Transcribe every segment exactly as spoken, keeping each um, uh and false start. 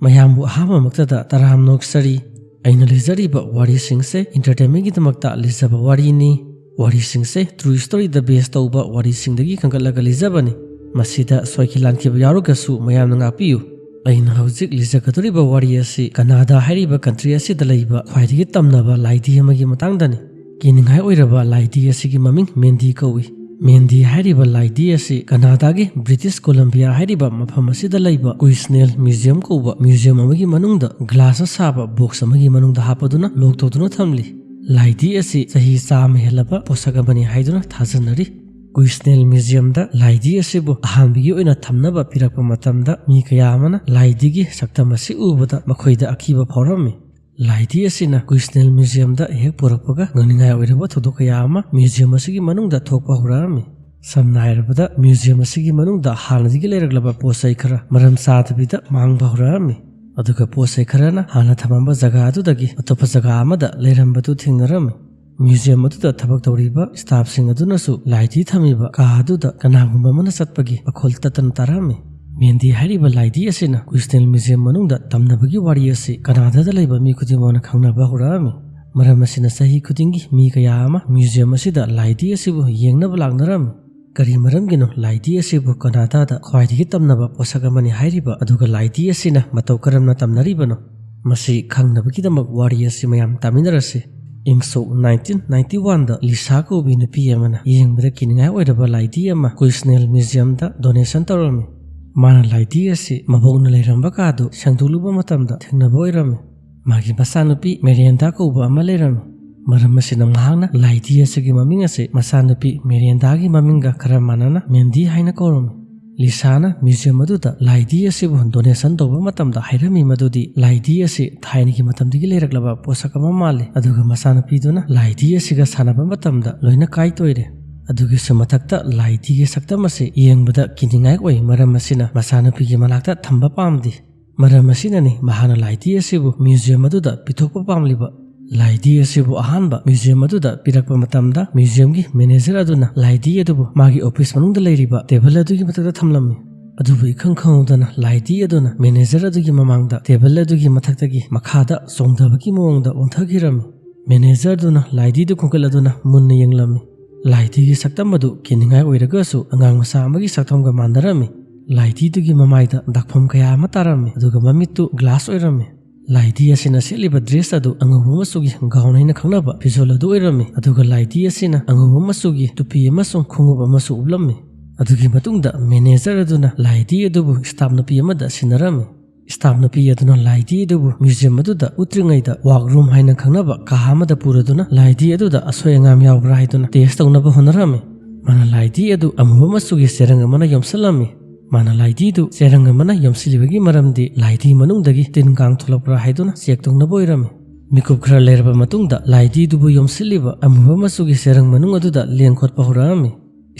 ꯃꯌꯥꯝꯕꯨ ꯑꯍꯥꯟꯕꯃꯛꯇꯗ ꯇꯔꯥꯝꯅ ꯑꯣꯛꯆꯔꯤ꯫ ꯑꯩꯅ ꯂꯤꯖꯔꯤꯕ ꯋꯥꯔꯤꯁꯤꯡꯁꯦ entertainmentꯒꯤꯗꯃꯛꯇ ꯂꯤꯖꯕ ꯋꯥꯔꯤꯅꯤ꯫ ꯋꯥꯔꯤꯁꯤꯡꯁꯦ true storyꯗ base ꯇꯧꯕ ꯋꯥꯔꯤꯁꯤꯡꯗꯒꯤ ꯈꯟꯒꯠꯂꯒ ꯂꯤꯖꯕꯅꯤ꯫ ꯃꯁꯤꯗ ꯁꯣꯏꯈꯤ ꯂꯥꯟꯈꯤꯕ ꯌꯥꯎꯔꯒꯁꯨ ꯃꯌꯥꯝꯅ ꯉꯥꯛꯄꯤꯌꯨ꯫ ꯑꯩꯅ ꯍꯧꯖꯤꯛ ꯂꯤꯖꯒꯗꯧꯔꯤꯕ ꯋꯥꯔꯤ ꯑꯁꯤ ꯀꯅꯥꯗꯥ ꯍꯥꯏꯔꯤꯕ country ꯑꯁꯤꯗ ꯂꯩꯕ ꯈ꯭ꯋꯥꯏꯗꯒꯤ ꯇꯝꯅꯕ ꯂꯥꯏꯙꯤ ꯑꯃꯒꯤ ꯃꯇꯥꯡꯗꯅꯤ꯫ ꯀꯤꯅꯤꯡꯉꯥꯏ ꯑꯣꯏꯔꯕ ꯂꯥꯏꯙꯤ ꯑꯁꯤꯒꯤ ꯃꯃꯤꯡ ꯃꯦꯟꯗꯤ ꯀꯧꯏ꯫ ꯃꯦꯟꯗꯤ ꯍꯥꯏꯔꯤꯕ ꯂꯥꯏꯙꯤ ꯑꯁꯤ ꯀꯅꯥꯗꯥꯒꯤ British Columbia ꯍꯥꯏꯔꯤꯕ ꯃꯐꯝ ꯑꯁꯤꯗ ꯂꯩꯕ ꯀꯨꯏꯁꯅꯦꯜ ꯃ꯭ꯌꯨꯖꯤꯌꯝ ꯀꯧꯕ ꯃ꯭ꯌꯨꯖꯤꯌꯝ ꯑꯃꯒꯤ ꯃꯅꯨꯡꯗ glassꯅ ꯁꯥꯕ box ꯑꯃꯒꯤ ꯃꯅꯨꯡꯗ ꯍꯥꯞꯄꯗꯨꯅ lock ꯇꯧꯗꯨꯅ ꯊꯝꯂꯤ꯫ ꯂꯥꯏꯙꯤ ꯑꯁꯤ ꯆꯍꯤ ꯆꯥꯝꯃ ꯍꯦꯜꯂꯕ ꯄꯣꯠꯁꯛ ꯑꯃꯅꯤ ꯍꯥꯏꯗꯨꯅ ꯊꯥꯖꯅꯔꯤ꯫ ꯀꯨꯏꯁꯅꯦꯜ ꯃ꯭ꯌꯨꯖꯤꯌꯝꯗ ꯂꯥꯏꯙꯤ ꯑꯁꯤꯕꯨ ꯑꯍꯥꯟꯕꯒꯤ ꯑꯣꯏꯅ ꯊꯝꯅꯕ ꯄꯤꯔꯛꯄ ꯃꯇꯝꯗ ꯃꯤ ꯀꯌꯥ ꯑꯃꯅ ꯂꯥꯏꯙꯤꯒꯤ ꯁꯛꯇꯝ ꯑꯁꯤ ꯎꯕꯗ ꯃꯈꯣꯏꯗ ꯑꯀꯤꯕ ꯐꯥꯎꯔꯝꯃꯤ꯫ ꯂꯥꯏꯙꯤ ꯑꯁꯤꯅ ꯀꯨꯏꯁꯅꯦꯜ ꯃ꯭ꯌꯨꯖꯤꯌꯝꯗ ꯍꯦꯛ ꯄꯨꯔꯛꯄꯒ ꯉꯛꯅꯤꯡꯉꯥꯏ ꯑꯣꯏꯔꯕ ꯊꯧꯗꯣꯛ ꯀꯌꯥ ꯑꯃ ꯃ꯭ꯌꯨꯖꯤꯌꯝ ꯑꯁꯤꯒꯤ ꯃꯅꯨꯡꯗ ꯊꯣꯛꯄ ꯍꯧꯔꯛꯑꯝꯃꯤ꯫ ꯁꯝꯅ ꯍꯥꯏꯔꯕꯗ ꯃ꯭ꯌꯨꯖꯤꯌꯝ ꯑꯁꯤꯒꯤ ꯃꯅꯨꯡꯗ ꯍꯥꯟꯅꯗꯒꯤ ꯂꯩꯔꯛꯂꯕ ꯄꯣꯠ ꯆꯩ ꯈꯔ ꯃꯔꯝ ꯆꯥꯗꯕꯤꯗ ꯃꯥꯡꯕ ꯍꯧꯔꯛꯑꯝꯃꯤ꯫ ꯑꯗꯨꯒ ꯄꯣꯠ ꯆꯩ ꯈꯔꯅ ꯍꯥꯟꯅ ꯊꯝꯃꯝꯕ ꯖꯒꯥ ꯑꯗꯨꯗꯒꯤ ꯑꯇꯣꯞꯄ ꯖꯒꯥ ꯑꯃꯗ ꯂꯩꯔꯝꯕꯗꯨ ꯊꯦꯡꯅꯔꯝꯃꯤ꯫ ꯃ꯭ꯌꯨꯖꯤꯌꯝ ꯑꯗꯨꯗ ꯊꯕꯛ ꯇꯧꯔꯤꯕ staffꯁꯤꯡ ꯑꯗꯨꯅꯁꯨ ꯂꯥꯏꯙꯤ ꯊꯝꯃꯤꯕ ꯀꯥ ꯑꯗꯨꯗ ꯀꯅꯥꯒꯨꯝꯕ ꯑꯃꯅ ꯆꯠꯄꯒꯤ ꯃꯈꯣꯜ ꯇꯠꯇꯅ ꯇꯥꯔꯝꯃꯤ꯫ ꯃꯦꯟꯗꯤ ꯍꯥꯏꯔꯤꯕ ꯂꯥꯏꯙꯤ ꯑꯁꯤꯅ ꯀꯨꯏꯁꯅꯦꯜ ꯃ꯭ꯌꯨꯖꯤꯌꯝ ꯃꯅꯨꯡꯗ ꯇꯝꯅꯕꯒꯤ ꯋꯥꯔꯤ ꯑꯁꯤ ꯀꯅꯥꯗꯥꯗ ꯂꯩꯕ ꯃꯤ ꯈꯨꯗꯤꯡꯃꯛꯅ ꯈꯪꯅꯕ ꯍꯧꯔꯛꯑꯝꯃꯤ꯫ ꯃꯔꯝ ꯑꯁꯤꯅ ꯆꯍꯤ ꯈꯨꯗꯤꯡꯒꯤ ꯃꯤ ꯀꯌꯥ ꯑꯃ ꯃ꯭ꯌꯨꯖꯤꯌꯝ ꯑꯁꯤꯗ ꯂꯥꯏꯙꯤ ꯑꯁꯤꯕꯨ ꯌꯦꯡꯅꯕ ꯂꯥꯛꯅꯔꯝꯃꯤ꯫ ꯀꯔꯤ ꯃꯔꯝꯒꯤꯅꯣ ꯂꯥꯏꯙꯤ ꯑꯁꯤꯕꯨ ꯀꯅꯥꯗꯥꯗ ꯈ꯭ꯋꯥꯏꯗꯒꯤ ꯇꯝꯅꯕ ꯄꯣꯠꯁꯛ ꯑꯃꯅꯤ ꯍꯥꯏꯔꯤꯕ ꯑꯗꯨꯒ ꯂꯥꯏꯙꯤ ꯑꯁꯤꯅ ꯃꯇꯧ ꯀꯔꯝꯅ ꯇꯝꯅꯔꯤꯕꯅꯣ? ꯃꯁꯤ ꯈꯪꯅꯕꯒꯤꯗꯃꯛ ꯋꯥꯔꯤ ꯑꯁꯤ ꯃꯌꯥꯝ ꯇꯥꯃꯤꯟꯅꯔꯁꯤ꯫ ꯏꯪ ꯁꯣꯛ nineteen ninety oneꯗ ꯂꯤꯁꯥ ꯀꯧꯕꯤ ꯅꯨꯄꯤ ꯑꯃꯅ ꯌꯦꯡꯕꯗ ꯀꯤꯅꯤꯡꯉꯥꯏ ꯑꯣꯏꯔꯕ ꯂꯥꯏꯙꯤ ꯑꯃ ꯀꯨꯏꯁꯅꯦꯜ ꯃ꯭ꯌꯨꯖꯤꯌꯝꯗ donation ꯇꯧꯔꯝꯃꯤ꯫ ꯃꯥꯅ ꯂꯥꯏꯙꯤ ꯑꯁꯤ ꯃꯕꯣꯛꯅ ꯂꯩꯔꯝꯕ ꯀꯥꯗꯨ ꯁꯦꯡꯗꯣꯛꯂꯨꯕ ꯃꯇꯝꯗ ꯊꯦꯡꯅꯕ ꯑꯣꯏꯔꯝꯃꯤ꯫ ꯃꯥꯒꯤ ꯃꯆꯥꯅꯨꯄꯤ ꯃꯦꯔꯤꯌꯟꯗꯥ ꯀꯧꯕ ꯑꯃ ꯂꯩꯔꯝꯃꯤ꯫ ꯃꯔꯝ ꯑꯁꯤꯅ ꯃꯍꯥꯛꯅ ꯂꯥꯏꯙꯤ ꯑꯁꯤꯒꯤ ꯃꯃꯤꯡ ꯑꯁꯤ ꯃꯆꯥꯅꯨꯄꯤ ꯃꯦꯔꯤꯌꯟꯗꯥꯒꯤ ꯃꯃꯤꯡꯒ ꯈꯔ ꯃꯥꯟꯅꯅ ꯃꯦꯟꯗꯤ ꯍꯥꯏꯅ ꯀꯧꯔꯝꯃꯤ꯫ ꯂꯤꯁꯥꯅ ꯃ꯭ꯌꯨꯖꯤꯌꯝ ꯑꯗꯨꯗ ꯂꯥꯏꯙꯤ ꯑꯁꯤꯕꯨ donation ꯇꯧꯕ ꯃꯇꯝꯗ ꯍꯥꯏꯔꯝꯃꯤ ꯃꯗꯨꯗꯤ ꯂꯥꯏꯙꯤ ꯑꯁꯤ ꯊꯥꯏꯅꯒꯤ ꯃꯇꯝꯗꯒꯤ ꯂꯩꯔꯛꯂꯕ ꯄꯣꯠꯁꯛ ꯑꯃ ꯃꯥꯜꯂꯤ, ꯑꯗꯨꯒ ꯃꯆꯥꯅꯨꯄꯤꯗꯨꯅ ꯂꯥꯏꯙꯤ ꯑꯁꯤꯒ ꯁꯥꯟꯅꯕ ꯃꯇꯝꯗ ꯂꯣꯏꯅ ꯀꯥꯏꯇꯣꯏꯔꯦ꯫ ꯑꯗꯨꯒꯤꯁꯨ ꯃꯊꯛꯇ ꯂꯥꯏꯙꯤꯒꯤ ꯁꯛꯇꯝ ꯑꯁꯤ ꯌꯦꯡꯕꯗ ꯀꯤꯅꯤꯡꯉꯥꯏ ꯑꯣꯏ, ꯃꯔꯝ ꯑꯁꯤꯅ ꯃꯆꯥꯅꯨꯄꯤꯒꯤ ꯃꯅꯥꯛꯇ ꯊꯝꯕ ꯄꯥꯝꯗꯦ꯫ ꯃꯔꯝ ꯑꯁꯤꯅꯅꯤ ꯃꯍꯥꯛꯅ ꯂꯥꯏꯙꯤ ꯑꯁꯤꯕꯨ ꯃ꯭ꯌꯨꯖꯤꯌꯝ ꯑꯗꯨꯗ ꯄꯤꯊꯣꯛꯄ ꯄꯥꯝꯂꯤꯕ꯫ ꯂꯥꯏꯙꯤ ꯑꯁꯤꯕꯨ ꯑꯍꯥꯟꯕ ꯃ꯭ꯌꯨꯖꯤꯌꯝ ꯑꯗꯨꯗ ꯄꯤꯔꯛꯄ ꯃꯇꯝꯗ ꯃ꯭ꯌꯨꯖꯤꯌꯝꯒꯤ manager ꯑꯗꯨꯅ ꯂꯥꯏꯙꯤ ꯑꯗꯨꯕꯨ ꯃꯥꯒꯤ office ꯃꯅꯨꯡꯗ ꯂꯩꯔꯤꯕ table ꯑꯗꯨꯒꯤ ꯃꯊꯛꯇ ꯊꯝꯂꯝꯃꯤ꯫ ꯑꯗꯨꯕꯨ ꯏꯈꯪ ꯈꯪꯍꯧꯗꯅ ꯂꯥꯏꯙꯤ ꯑꯗꯨꯅ ꯃꯦꯅꯦꯖꯔ ꯑꯗꯨꯒꯤ ꯃꯃꯥꯡꯗ ꯇꯦꯕꯜ ꯑꯗꯨꯒꯤ ꯃꯊꯛꯇꯒꯤ ꯃꯈꯥꯗ ꯆꯣꯡꯊꯕꯒꯤ ꯃꯑꯣꯡꯗ ꯑꯣꯟꯊꯈꯤꯔꯝꯃꯤ꯫ ꯃꯦꯅꯦꯖꯔꯗꯨꯅ ꯂꯥꯏꯙꯤꯗꯨ ꯈꯣꯝꯒꯠꯂꯗꯨꯅ ꯃꯨꯟꯅ ꯌꯦꯡꯂꯝꯃꯤ꯫ ꯂꯥꯏꯙꯤꯒꯤ ꯁꯛꯇꯝ ꯑꯗꯨ ꯀꯤꯅꯤꯡꯉꯥꯏ ꯑꯣꯏꯔꯒꯁꯨ ꯑꯉꯥꯡ ꯃꯆꯥ ꯑꯃꯒꯤ ꯁꯛꯇꯝꯒ ꯃꯥꯟꯅꯔꯝꯃꯤ꯫ ꯂꯥꯏꯙꯤꯗꯨꯒꯤ ꯃꯃꯥꯏꯗ ꯗꯥꯛꯐꯝ ꯀꯌꯥ ꯑꯃ ꯇꯥꯔꯝꯃꯤ, ꯑꯗꯨꯒ ꯃꯃꯤꯠꯇꯨ ꯒ꯭ꯂꯥꯁ ꯑꯣꯏꯔꯝꯃꯤ꯫ ꯂꯥꯏꯙꯤ ꯑꯁꯤꯅ ꯁꯦꯠꯂꯤꯕ ꯗ꯭ꯔꯦꯁ ꯑꯗꯨ ꯑꯉꯧꯕ ꯃꯆꯨꯒꯤ ꯒꯥꯎꯟ ꯍꯥꯏꯅ ꯈꯪꯅꯕ ꯐꯤꯖꯣꯜ ꯑꯗꯨ ꯑꯣꯏꯔꯝꯃꯤ, ꯑꯗꯨꯒ ꯂꯥꯏꯙꯤ ꯑꯁꯤꯅ ꯑꯉꯧꯕ ꯃꯆꯨꯒꯤ ꯇꯨꯄꯤ ꯑꯃꯁꯨꯡ ꯈꯣꯡꯎꯞ ꯑꯃꯁꯨ ꯎꯞꯂꯝꯃꯤ꯫ ꯑꯗꯨꯒꯤ ꯃꯇꯨꯡꯗ ꯃꯦꯅꯦꯖꯔ ꯑꯗꯨꯅ ꯂꯥꯏꯙꯤ ꯑꯗꯨꯕꯨ ꯁ꯭ꯇꯥꯐ ꯅꯨꯄꯤ ꯑꯃꯗ ꯁꯤꯟꯅꯔꯝꯃꯤ꯫ ꯁ꯭ꯇꯥꯐ ꯅꯨꯄꯤ ꯑꯗꯨꯅ ꯂꯥꯏꯙꯤ ꯑꯗꯨꯕꯨ ꯃ꯭ꯌꯨꯖꯤꯌꯝ ꯑꯗꯨꯗ ꯎꯠꯇ꯭ꯔꯤꯉꯩꯗ ꯋꯥꯛ ꯔꯨꯝ ꯍꯥꯏꯅ ꯈꯪꯅꯕ ꯀꯥ ꯑꯃꯗ ꯄꯨꯔꯗꯨꯅ ꯂꯥꯏꯙꯤ ꯑꯗꯨꯗ ꯑꯁꯣꯏ ꯑꯉꯥꯝ ꯌꯥꯎꯕ꯭ꯔꯥ ꯍꯥꯏꯗꯨꯅ ꯇꯦꯁ ꯇꯧꯅꯕ ꯍꯣꯠꯅꯔꯝꯃꯤ꯫ ꯃꯥꯅ ꯂꯥꯏꯙꯤ ꯑꯗꯨ ꯑꯃꯨꯕ ꯃꯆꯨꯒꯤ ꯆꯦꯔꯪ ꯑꯃꯅ ꯌꯣꯝꯁꯤꯜꯂꯝꯃꯤ꯫ ꯃꯥꯅ ꯂꯥꯏꯙꯤꯗꯨ ꯆꯦꯔꯪ ꯑꯃꯅ ꯌꯣꯝꯁꯤꯜꯂꯤꯕꯒꯤ ꯃꯔꯝꯗꯤ ꯂꯥꯏꯙꯤ ꯃꯅꯨꯡꯗꯒꯤ ꯇꯤꯟ ꯀꯥꯡ ꯊꯣꯛꯂꯛꯄ꯭ꯔꯥ ꯍꯥꯏꯗꯨꯅ ꯆꯦꯛ ꯇꯧꯅꯕ ꯑꯣꯏꯔꯝꯃꯤ꯫ ꯃꯤꯀꯨꯞ ꯈꯔ ꯂꯩꯔꯕ ꯃꯇꯨꯡꯗ ꯂꯥꯏꯙꯤꯗꯨꯕꯨ ꯌꯣꯝꯁꯤꯜꯂꯤꯕ ꯑꯃꯨꯕ ꯃꯆꯨꯒꯤ ꯆꯦꯔꯪ ꯃꯅꯨꯡ ꯑꯗꯨꯗ ꯂꯦꯡ ꯈꯣꯠꯄ ꯍꯧꯔꯛꯑꯝꯃꯤ꯫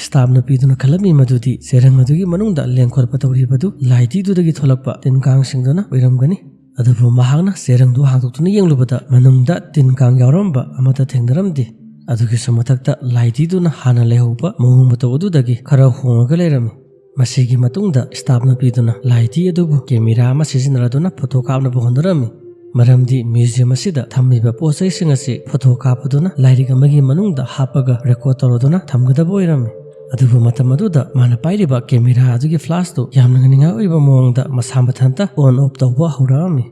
ꯁ꯭ꯇꯥꯐ ꯅꯨꯄꯤꯗꯨꯅ ꯈꯜꯂꯝꯃꯤ ꯃꯗꯨꯗꯤ ꯆꯦꯔꯪ ꯑꯗꯨꯒꯤ ꯃꯅꯨꯡꯗ ꯂꯦꯡ ꯈꯣꯠꯄ ꯇꯧꯔꯤꯕꯗꯨ ꯂꯥꯏꯙꯤꯗꯨꯗꯒꯤ ꯊꯣꯛꯂꯛꯄ ꯇꯤꯟ ꯀꯥꯡꯁꯤꯡꯗꯨꯅ ꯑꯣꯏꯔꯝꯒꯅꯤ꯫ ꯑꯗꯨꯕꯨ ꯃꯍꯥꯛꯅ ꯆꯦꯔꯪꯗꯨ ꯍꯥꯡꯗꯣꯛꯇꯨꯅ ꯌꯦꯡꯂꯨꯕꯗ ꯃꯅꯨꯡꯗ ꯇꯤꯟ ꯀꯥꯡ ꯌꯥꯎꯔꯝꯕ ꯑꯃꯠꯇ ꯊꯦꯡꯅꯔꯝꯗꯦ꯫ ꯑꯗꯨꯒꯤꯁꯨ ꯃꯊꯛꯇ ꯂꯥꯏꯙꯤꯗꯨꯅ ꯍꯥꯟꯅ ꯂꯩꯍꯧꯕ ꯃꯑꯣꯡ ꯃꯇꯧ ꯑꯗꯨꯗꯒꯤ ꯈꯔ ꯍꯣꯡꯉꯒ ꯂꯩꯔꯝꯃꯤ꯫ ꯃꯁꯤꯒꯤ ꯃꯇꯨꯡꯗ ꯁ꯭ꯇꯥꯐ ꯅꯨꯄꯤꯗꯨꯅ ꯂꯥꯏꯙꯤ ꯑꯗꯨꯕꯨ ꯀꯦꯃꯦꯔꯥ ꯑꯃ ꯁꯤꯖꯤꯟꯅꯔꯗꯨꯅ ꯐꯣꯇꯣ ꯀꯥꯞꯅꯕ ꯍꯣꯠꯅꯔꯝꯃꯤ꯫ ꯃꯔꯝꯗꯤ ꯃ꯭ꯌꯨꯖꯤꯌꯝ ꯑꯁꯤꯗ ꯊꯝꯂꯤꯕ ꯄꯣꯠ ꯆꯩꯁꯤꯡ ꯑꯁꯤ ꯐꯣꯇꯣ ꯀꯥꯞꯄꯗꯨꯅ ꯂꯥꯏꯔꯤꯛ ꯑꯃꯒꯤ ꯃꯅꯨꯡꯗ ꯍꯥꯞꯄꯒ ꯔꯦꯀꯣꯔꯗ ꯇꯧꯔꯗꯨꯅ ꯊꯝꯒꯗꯕ ꯑꯣꯏꯔꯝꯃꯤ꯫ ꯑꯗꯨꯕꯨ ꯃꯇꯝ ꯑꯗꯨꯗ ꯃꯥꯅ ꯄꯥꯏꯔꯤꯕ ꯀꯦꯃꯦꯔꯥ ꯑꯗꯨꯒꯤ ꯐ꯭ꯂꯥꯁꯇꯨ ꯌꯥꯝꯅ ꯉꯥꯅꯤꯡꯉꯥꯏ ꯑꯣꯏꯕ ꯃꯑꯣꯡꯗ ꯃꯁꯥ ꯃꯊꯟꯇ ꯑꯣꯟ ꯑꯣꯐ ꯇꯧꯕ ꯍꯧꯔꯛꯑꯝꯃꯤ꯫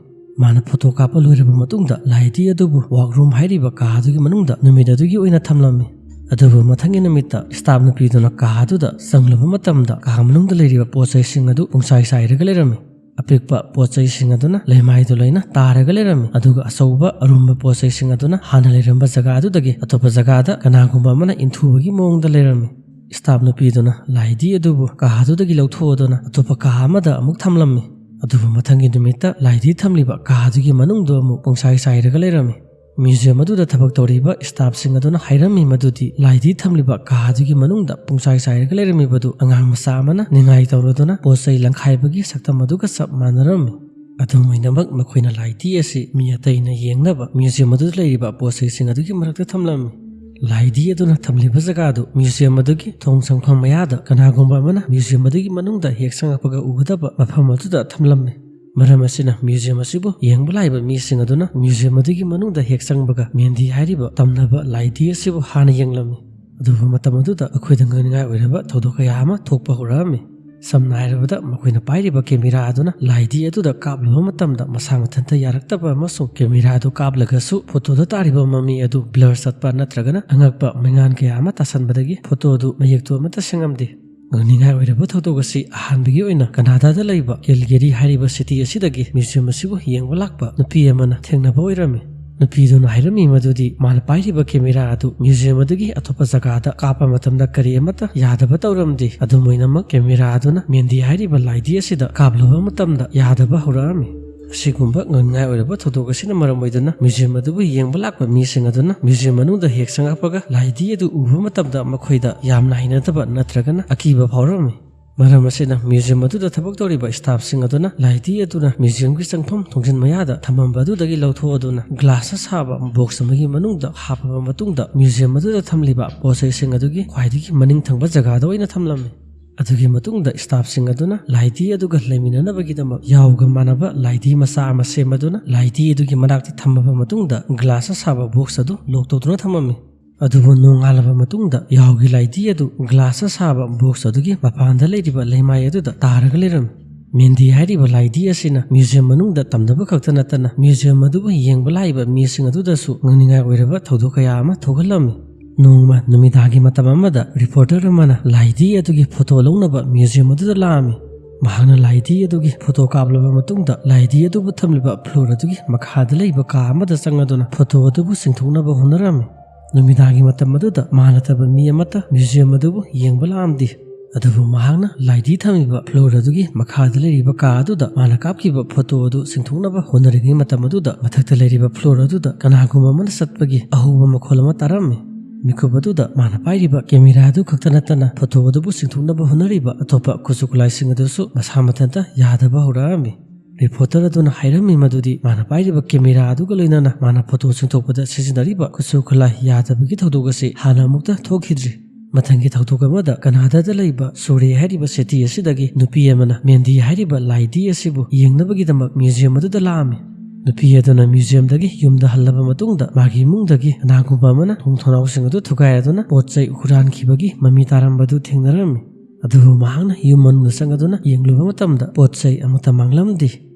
ꯃꯥꯅ ꯐꯣꯇꯣ ꯀꯥꯞꯄ ꯂꯣꯏꯔꯕ ꯃꯇꯨꯡꯗ ꯂꯥꯏꯙꯤ ꯑꯗꯨꯕꯨ ꯋꯥꯛ ꯔꯨꯝ ꯍꯥꯏꯔꯤꯕ ꯀꯥ ꯑꯗꯨꯒꯤ ꯃꯅꯨꯡꯗ ꯅꯨꯃꯤꯠ ꯑꯗꯨꯒꯤ ꯑꯣꯏꯅ ꯊꯝꯂꯝꯃꯤ꯫ ꯑꯗꯨꯕꯨ ꯃꯊꯪꯒꯤ ꯅꯨꯃꯤꯠꯇ ꯁ꯭ꯇꯥꯐ ꯅꯨꯄꯤꯗꯨꯅ ꯀꯥ ꯑꯗꯨꯗ ꯆꯪꯂꯨꯕ ꯃꯇꯝꯗ ꯀꯥ ꯃꯅꯨꯡꯗ ꯂꯩꯔꯤꯕ ꯄꯣꯠ ꯆꯩꯁꯤꯡ ꯑꯗꯨ ꯄꯨꯡꯆꯥꯏ ꯆꯥꯏꯔꯒ ꯂꯩꯔꯝꯃꯤ꯫ ꯑꯄꯤꯛꯄ ꯄꯣꯠ ꯆꯩꯁꯤꯡ ꯑꯗꯨꯅ ꯂꯩꯃꯥꯏꯗꯨ ꯂꯣꯏꯅ ꯇꯥꯔꯒ ꯂꯩꯔꯝꯃꯤ, ꯑꯗꯨꯒ ꯑꯆꯧꯕ ꯑꯔꯨꯝꯕ ꯄꯣꯠ ꯆꯩꯁꯤꯡ ꯑꯗꯨꯅ ꯍꯥꯟꯅ ꯂꯩꯔꯝꯕ ꯖꯒꯥ ꯑꯗꯨꯗꯒꯤ ꯑꯇꯣꯞꯄ ꯖꯒꯥꯗ ꯀꯅꯥꯒꯨꯝꯕ ꯑꯃꯅ ꯏꯟꯊꯨꯕꯒꯤ ꯃꯑꯣꯡꯗ ꯂꯩꯔꯝꯃꯤ꯫ ꯁ꯭ꯇꯥꯐ ꯅꯨꯄꯤꯗꯨꯅ ꯂꯥꯏꯙꯤ ꯑꯗꯨꯕꯨ ꯀꯥ ꯑꯗꯨꯗꯒꯤ ꯂꯧꯊꯣꯛꯑꯗꯨꯅ ꯑꯇꯣꯞꯄ ꯀꯥ ꯑꯃꯗ ꯑꯃꯨꯛ ꯊꯝꯂꯝꯃꯤ꯫ ꯑꯗꯨꯕꯨ ꯃꯊꯪꯒꯤ ꯅꯨꯃꯤꯠꯇ ꯂꯥꯏꯙꯤ ꯊꯝꯂꯤꯕ ꯀꯥ ꯑꯗꯨꯒꯤ ꯃꯅꯨꯡꯗꯨ ꯑꯃꯨꯛ ꯄꯨꯡꯆꯥꯏ ꯆꯥꯏꯔꯒ ꯂꯩꯔꯝꯃꯤ꯫ ꯃ꯭ꯌꯨꯖꯤꯌꯝ ꯑꯗꯨꯗ ꯊꯕꯛ ꯇꯧꯔꯤꯕ ꯁ꯭ꯇꯥꯐꯁꯤꯡ ꯑꯗꯨꯅ ꯍꯥꯏꯔꯝꯃꯤ ꯃꯗꯨꯗꯤ ꯂꯥꯏꯙꯤ ꯊꯝꯂꯤꯕ ꯀꯥ ꯑꯗꯨꯒꯤ ꯃꯅꯨꯡꯗ ꯄꯨꯡꯆꯥꯏ ꯆꯥꯏꯔꯒ ꯂꯩꯔꯝꯃꯤꯕꯗꯨ ꯑꯉꯥꯡ ꯃꯆꯥ ꯑꯃꯅ ꯅꯤꯡꯉꯥꯏ ꯇꯧꯔꯗꯨꯅ ꯄꯣꯠ ꯆꯩ ꯂꯪꯈꯥꯏꯕꯒꯤ ꯁꯛꯇꯝ ꯑꯗꯨꯒ ꯆꯞ ꯃꯥꯟꯅꯔꯝꯃꯤ꯫ ꯑꯗꯨꯝ ꯑꯣꯏꯅꯃꯛ, ꯃꯈꯣꯏꯅ ꯂꯥꯏꯙꯤ ꯑꯁꯤ ꯃꯤ ꯑꯇꯩꯅ ꯌꯦꯡꯅꯕ ꯃ꯭ꯌꯨꯖꯤꯌꯝ ꯑꯗꯨꯗ ꯂꯩꯔꯤꯕ ꯄꯣꯠ ꯆꯩꯁꯤꯡ ꯑꯗꯨꯒꯤ ꯃꯔꯛꯇ ꯊꯝꯂꯝꯃꯤ꯫ ꯂꯥꯏꯙꯤ ꯑꯗꯨꯅ ꯊꯝꯂꯤꯕ ꯖꯒꯥꯗꯨ ꯃ꯭ꯌꯨꯖꯤꯌꯝ ꯑꯗꯨꯒꯤ ꯊꯣꯡ ꯆꯪꯐꯝ ꯃꯌꯥꯗ ꯀꯅꯥꯒꯨꯝꯕ ꯑꯃꯅ ꯃ꯭ꯌꯨꯖꯤꯌꯝ ꯑꯗꯨꯒꯤ ꯃꯅꯨꯡꯗ ꯍꯦꯛ ꯆꯪꯉꯛꯄꯒ ꯎꯒꯗꯕ ꯃꯐꯝ ꯑꯗꯨꯗ ꯊꯝꯂꯝꯃꯤ꯫ ꯃꯔꯝ ꯑꯁꯤꯅ ꯃ꯭ꯌꯨꯖꯤꯌꯝ ꯑꯁꯤꯕꯨ ꯌꯦꯡꯕ ꯂꯥꯛꯏꯕ ꯃꯤꯁꯤꯡ ꯑꯗꯨꯅ ꯃ꯭ꯌꯨꯖꯤꯌꯝ ꯑꯗꯨꯒꯤ ꯃꯅꯨꯡꯗ ꯍꯦꯛ ꯆꯪꯕꯒ ꯃꯦꯟꯗꯤ ꯍꯥꯏꯔꯤꯕ ꯇꯝꯅꯕ ꯂꯥꯏꯙꯤ ꯑꯁꯤꯕꯨ ꯍꯥꯟꯅ ꯌꯦꯡꯂꯝꯃꯤ꯫ ꯑꯗꯨꯕꯨ ꯃꯇꯝ ꯑꯗꯨꯗ ꯑꯩꯈꯣꯏꯗ ꯉꯛꯅꯤꯡꯉꯥꯏ ꯑꯣꯏꯔꯕ ꯊꯧꯗꯣꯛ ꯀꯌꯥ ꯑꯃ ꯊꯣꯛꯄ ꯍꯧꯔꯛꯑꯝꯃꯤ꯫ ꯁꯝꯅ ꯍꯥꯏꯔꯕꯗ, ꯃꯈꯣꯏꯅ ꯄꯥꯏꯔꯤꯕ ꯀꯦꯃꯦꯔꯥ ꯑꯗꯨꯅ ꯂꯥꯏꯙꯤ ꯑꯗꯨꯗ ꯀꯥꯞꯂꯨꯕ ꯃꯇꯝꯗ ꯃꯁꯥ ꯃꯊꯟꯇ ꯌꯥꯔꯛꯇꯕ ꯑꯃꯁꯨꯡ ꯀꯦꯃꯦꯔꯥ ꯑꯗꯨ ꯀꯥꯞꯂꯒꯁꯨ ꯐꯣꯇꯣꯗ ꯇꯥꯔꯤꯕ ꯃꯃꯤ ꯑꯗꯨ ꯕ꯭ꯂꯔ ꯆꯠꯄ ꯅꯠꯇ꯭ꯔꯒꯅ ꯑꯉꯛꯄ ꯃꯩꯉꯥꯟ ꯀꯌꯥ ꯑꯃ ꯇꯥꯁꯟꯕꯗꯒꯤ ꯐꯣꯇꯣ ꯑꯗꯨ ꯃꯌꯦꯛꯇꯣ ꯑꯃꯠꯇ ꯁꯦꯡꯉꯝꯗꯦ꯫ ꯉꯛꯅꯤꯡꯉꯥꯏ ꯑꯣꯏꯔꯕ ꯊꯧꯗꯣꯛ ꯑꯁꯤ ꯑꯍꯥꯟꯕꯒꯤ ꯑꯣꯏꯅ ꯀꯅꯥꯗꯥꯗ ꯂꯩꯕ ꯀꯦꯜꯒꯦꯔꯤ ꯍꯥꯏꯔꯤꯕ ꯁꯤꯇꯤ ꯑꯁꯤꯗꯒꯤ ꯃ꯭ꯌꯨꯖꯤꯌꯝ ꯑꯁꯤꯕꯨ ꯌꯦꯡꯕ ꯂꯥꯛꯄ ꯅꯨꯄꯤ ꯑꯃꯅ ꯊꯦꯡꯅꯕ ꯑꯣꯏꯔꯝꯃꯤ꯫ ꯅꯨꯄꯤꯗꯨꯅ ꯍꯥꯏꯔꯝꯃꯤ ꯃꯗꯨꯗꯤ ꯃꯥꯅ ꯄꯥꯏꯔꯤꯕ ꯀꯦꯃꯦꯔꯥ ꯑꯗꯨ ꯃ꯭ꯌꯨꯖꯤꯌꯝ ꯑꯗꯨꯒꯤ ꯑꯇꯣꯞꯄ ꯖꯒꯥꯗ ꯀꯥꯞꯄ ꯃꯇꯝꯗ ꯀꯔꯤ ꯑꯃꯠꯇ ꯌꯥꯗꯕ ꯇꯧꯔꯝꯗꯦ꯫ ꯑꯗꯨꯝ ꯑꯣꯏꯅꯃꯛ, ꯀꯦꯃꯦꯔꯥ ꯑꯗꯨꯅ ꯃꯦꯟꯗꯤ ꯍꯥꯏꯔꯤꯕ ꯂꯥꯏꯙꯤ ꯑꯁꯤꯗ ꯀꯥꯞꯂꯨꯕ ꯃꯇꯝꯗ ꯌꯥꯗꯕ ꯍꯧꯔꯛꯑꯝꯃꯤ꯫ ꯑꯁꯤꯒꯨꯝꯕ ꯉꯛꯅꯤꯡꯉꯥꯏ ꯑꯣꯏꯔꯕ ꯊꯧꯗꯣꯛ ꯑꯁꯤꯅ ꯃꯔꯝ ꯑꯣꯏꯗꯨꯅ ꯃ꯭ꯌꯨꯖꯤꯌꯝ ꯑꯗꯨꯕꯨ ꯌꯦꯡꯕ ꯂꯥꯛꯄ ꯃꯤꯁꯤꯡ ꯑꯗꯨꯅ ꯃ꯭ꯌꯨꯖꯤꯌꯝ ꯃꯅꯨꯡꯗ ꯍꯦꯛ ꯆꯪꯉꯛꯄꯒ ꯂꯥꯏꯙꯤ ꯑꯗꯨ ꯎꯕ ꯃꯇꯝꯗ ꯃꯈꯣꯏꯗ ꯌꯥꯝꯅ ꯍꯩꯅꯗꯕ ꯅꯠꯇ꯭ꯔꯒꯅ ꯑꯀꯤꯕ ꯐꯥꯎꯔꯝꯃꯤ꯫ ꯃꯔꯝ ꯑꯁꯤꯅ ꯃ꯭ꯌꯨꯖꯤꯌꯝ ꯑꯗꯨꯗ ꯊꯕꯛ ꯇꯧꯔꯤꯕ ꯁ꯭ꯇꯥꯐꯁꯤꯡ ꯑꯗꯨꯅ ꯂꯥꯏꯙꯤ ꯑꯗꯨꯅ ꯃ꯭ꯌꯨꯖꯤꯌꯝꯒꯤ ꯆꯪꯐꯝ ꯊꯣꯡꯖꯤꯟ ꯃꯌꯥꯗ ꯊꯝꯃꯝꯕ ꯑꯗꯨꯗꯒꯤ ꯂꯧꯊꯣꯛꯑꯗꯨꯅ ꯒ꯭ꯂꯥꯁꯇ ꯁꯥꯕ ꯕꯣꯛꯁ ꯑꯃꯒꯤ ꯃꯅꯨꯡꯗ ꯍꯥꯞꯄꯕ ꯃꯇꯨꯡꯗ ꯃ꯭ꯌꯨꯖꯤꯌꯝ ꯑꯗꯨꯗ ꯊꯝꯂꯤꯕ ꯄꯣꯠ ꯆꯩꯁꯤꯡ ꯑꯗꯨꯒꯤ ꯈ꯭ꯋꯥꯏꯗꯒꯤ ꯃꯅꯤꯡ ꯊꯪꯕ ꯖꯒꯥꯗ ꯑꯣꯏꯅ ꯊꯝꯂꯝꯃꯤ꯫ ꯑꯗꯨꯒꯤ ꯃꯇꯨꯡꯗ ꯁ꯭ꯇꯥꯐꯁꯤꯡ ꯑꯗꯨꯅ ꯂꯥꯏꯙꯤ ꯑꯗꯨꯒ ꯂꯩꯃꯤꯟꯅꯅꯕꯒꯤꯗꯃꯛ ꯌꯥꯎꯒ ꯃꯥꯟꯅꯕ ꯂꯥꯏꯙꯤ ꯃꯆꯥ ꯑꯃ ꯁꯦꯝꯃꯗꯨꯅ ꯂꯥꯏꯙꯤ ꯑꯗꯨꯒꯤ ꯃꯅꯥꯛꯇ ꯊꯝꯃꯕ ꯃꯇꯨꯡꯗ ꯒ꯭ꯂꯥꯁꯇ ꯁꯥꯕ ꯕꯣꯛꯁ ꯑꯗꯨ ꯂꯣꯛ ꯇꯧꯗꯨꯅ ꯊꯝꯃꯝꯃꯤ꯫ ꯑꯗꯨꯕꯨ ꯅꯣꯡꯉꯥꯜꯂꯕ ꯃꯇꯨꯡꯗ ꯌꯥꯎꯒꯤ ꯂꯥꯏꯙꯤ ꯑꯗꯨ ꯒ꯭ꯂꯥꯁꯇ ꯁꯥꯕ ꯕꯣꯛꯁ ꯑꯗꯨꯒꯤ ꯃꯄꯥꯟꯗ ꯂꯩꯔꯤꯕ ꯂꯩꯃꯥꯏ ꯑꯗꯨꯗ ꯇꯥꯔꯒ ꯂꯩꯔꯝꯃꯤ꯫ ꯃꯦꯟꯗꯤ ꯍꯥꯏꯔꯤꯕ ꯂꯥꯏꯙꯤ ꯑꯁꯤꯅ ꯃ꯭ꯌꯨꯖꯤꯌꯝ ꯃꯅꯨꯡꯗ ꯇꯝꯅꯕ ꯈꯛꯇ ꯅꯠꯇꯅ ꯃ꯭ꯌꯨꯖꯤꯌꯝ ꯑꯗꯨꯕꯨ ꯌꯦꯡꯕ ꯂꯥꯛꯏꯕ ꯃꯤꯁꯤꯡ ꯑꯗꯨꯗꯁꯨ ꯉꯛꯅꯤꯡꯉꯥꯏ ꯑꯣꯏꯔꯕ ꯊꯧꯗꯣꯛ ꯀꯌꯥ ꯑꯃ ꯊꯣꯛꯍꯜꯂꯝꯃꯤ꯫ ꯅꯣꯡꯃ ꯅꯨꯃꯤꯗꯥꯡꯒꯤ ꯃꯇꯝ ꯑꯃꯗ ꯔꯤꯄꯣꯔꯇꯔ ꯑꯃꯅ ꯂꯥꯏꯙꯤ ꯑꯗꯨꯒꯤ ꯐꯣꯇꯣ ꯂꯧꯅꯕ ꯃ꯭ꯌꯨꯖꯤꯌꯝ ꯑꯗꯨꯗ ꯂꯥꯛꯑꯝꯃꯤ꯫ ꯃꯍꯥꯛꯅ ꯂꯥꯏꯙꯤ ꯑꯗꯨꯒꯤ ꯐꯣꯇꯣ ꯀꯥꯞꯂꯕ ꯃꯇꯨꯡꯗ ꯂꯥꯏꯙꯤ ꯑꯗꯨꯕꯨ ꯊꯝꯂꯤꯕ ꯐ꯭ꯂꯣꯔ ꯑꯗꯨꯒꯤ ꯃꯈꯥꯗ ꯂꯩꯕ ꯀꯥ ꯑꯃꯗ ꯆꯪꯉꯗꯨꯅ ꯐꯣꯇꯣ ꯑꯗꯨꯕꯨ ꯆꯤꯡꯊꯣꯛꯅꯕ ꯍꯣꯠꯅꯔꯝꯃꯤ꯫ ꯅꯨꯃꯤꯗꯥꯡꯒꯤ ꯃꯇꯝ ꯑꯗꯨꯗ ꯃꯥ ꯅꯠꯇꯕ ꯃꯤ ꯑꯃꯠꯇ ꯃ꯭ꯌꯨꯖꯤꯌꯝ ꯑꯗꯨꯕꯨ ꯌꯦꯡꯕ ꯂꯥꯛꯑꯝꯗꯦ꯫ ꯑꯗꯨꯕꯨ ꯃꯍꯥꯛꯅ ꯂꯥꯏꯙꯤ ꯊꯝꯂꯤꯕ ꯐ꯭ꯂꯣꯔ ꯑꯗꯨꯒꯤ ꯃꯈꯥꯗ ꯂꯩꯔꯤꯕ ꯀꯥ ꯑꯗꯨꯗ ꯃꯥꯅ ꯀꯥꯞꯈꯤꯕ ꯐꯣꯇꯣ ꯑꯗꯨ ꯆꯤꯡꯊꯣꯛꯅꯕ ꯍꯣꯠꯅꯔꯤꯉꯩ ꯃꯇꯝ ꯑꯗꯨꯗ ꯃꯊꯛꯇ ꯂꯩꯔꯤꯕ ꯐ꯭ꯂꯣꯔ ꯑꯗꯨꯗ ꯀꯅꯥꯒꯨꯝꯕ ꯑꯃꯅ ꯆꯠꯄꯒꯤ ꯑꯍꯧꯕ ꯃꯈꯣꯜ ꯑꯃ ꯇꯥꯔꯝꯃꯤ꯫ ꯃꯤꯀꯨꯞ ꯑꯗꯨꯗ ꯃꯥꯅ ꯄꯥꯏꯔꯤꯕ ꯀꯦꯃꯦꯔꯥ ꯑꯗꯨ ꯈꯛꯇ ꯅꯠꯇꯅ ꯐꯣꯇꯣ ꯑꯗꯨꯕꯨ ꯆꯤꯡꯊꯣꯛꯅꯕ ꯍꯣꯠꯅꯔꯤꯕ ꯑꯇꯣꯞꯄ ꯈꯨꯠꯁꯨ ꯈꯨꯠꯂꯥꯏꯁꯤꯡ ꯑꯗꯨꯁꯨ ꯃꯁꯥ ꯃꯊꯟꯇ ꯌꯥꯗꯕ ꯍꯧꯔꯛꯑꯝꯃꯤ꯫ ꯔꯤꯄꯣꯔꯇꯔ ꯑꯗꯨꯅ ꯍꯥꯏꯔꯝꯃꯤ ꯃꯗꯨꯗꯤ ꯃꯥꯅ ꯄꯥꯏꯔꯤꯕ ꯀꯦꯃꯦꯔꯥ ꯑꯗꯨꯒ ꯂꯣꯏꯅꯅ ꯃꯥꯅ ꯐꯣꯇꯣ ꯆꯤꯡꯊꯣꯛꯄꯗ ꯁꯤꯖꯤꯟꯅꯔꯤꯕ ꯈꯨꯠꯁꯨ ꯈꯨꯠꯂꯥꯏ ꯌꯥꯗꯕꯒꯤ ꯊꯧꯗꯣꯛ ꯑꯁꯤ ꯍꯥꯟꯅ ꯑꯃꯨꯛꯇ ꯊꯣꯛꯈꯤꯗ꯭ꯔꯤ꯫ ꯃꯊꯪꯒꯤ ꯊꯧꯗꯣꯛ ꯑꯃꯗ ꯀꯅꯥꯗꯥꯗ ꯂꯩꯕ ꯁꯨꯔꯦ ꯍꯥꯏꯔꯤꯕ ꯁꯤꯇꯤ ꯑꯁꯤꯗꯒꯤ ꯅꯨꯄꯤ ꯑꯃꯅ ꯃꯦꯟꯗꯤ ꯍꯥꯏꯔꯤꯕ ꯂꯥꯏꯙꯤ ꯑꯁꯤꯕꯨ ꯌꯦꯡꯅꯕꯒꯤꯗꯃꯛ ꯃ꯭ꯌꯨꯖꯤꯌꯝ ꯑꯗꯨꯗ ꯂꯥꯛꯑꯝꯃꯤ꯫ ꯅꯨꯄꯤ ꯑꯗꯨꯅ ꯃ꯭ꯌꯨꯖꯤꯌꯝꯗꯒꯤ ꯌꯨꯝꯗ ꯍꯜꯂꯕ ꯃꯇꯨꯡꯗ ꯃꯥꯒꯤ ꯏꯃꯨꯡꯗꯒꯤ ꯀꯅꯥꯒꯨꯝꯕ ꯑꯃꯅ ꯊꯣꯡ ꯊꯣꯡꯅꯥꯎꯁꯤꯡ ꯑꯗꯨ ꯊꯨꯒꯥꯏꯔꯗꯨꯅ ꯄꯣꯠ ꯆꯩ ꯍꯨꯔꯥꯟꯈꯤꯕꯒꯤ ꯃꯃꯤ ꯇꯥꯔꯝꯕꯗꯨ ꯊꯦꯡꯅꯔꯝꯃꯤ꯫ ꯑꯗꯨꯕꯨ ꯃꯍꯥꯛꯅ ꯌꯨꯝ ꯃꯅꯨꯡꯗ ꯆꯪꯂꯗꯨꯅ ꯌꯦꯡꯂꯨꯕ ꯃꯇꯝꯗ ꯄꯣꯠ ꯆꯩ ꯑꯃꯠꯇ ꯃꯥꯡꯂꯝꯗꯦ꯫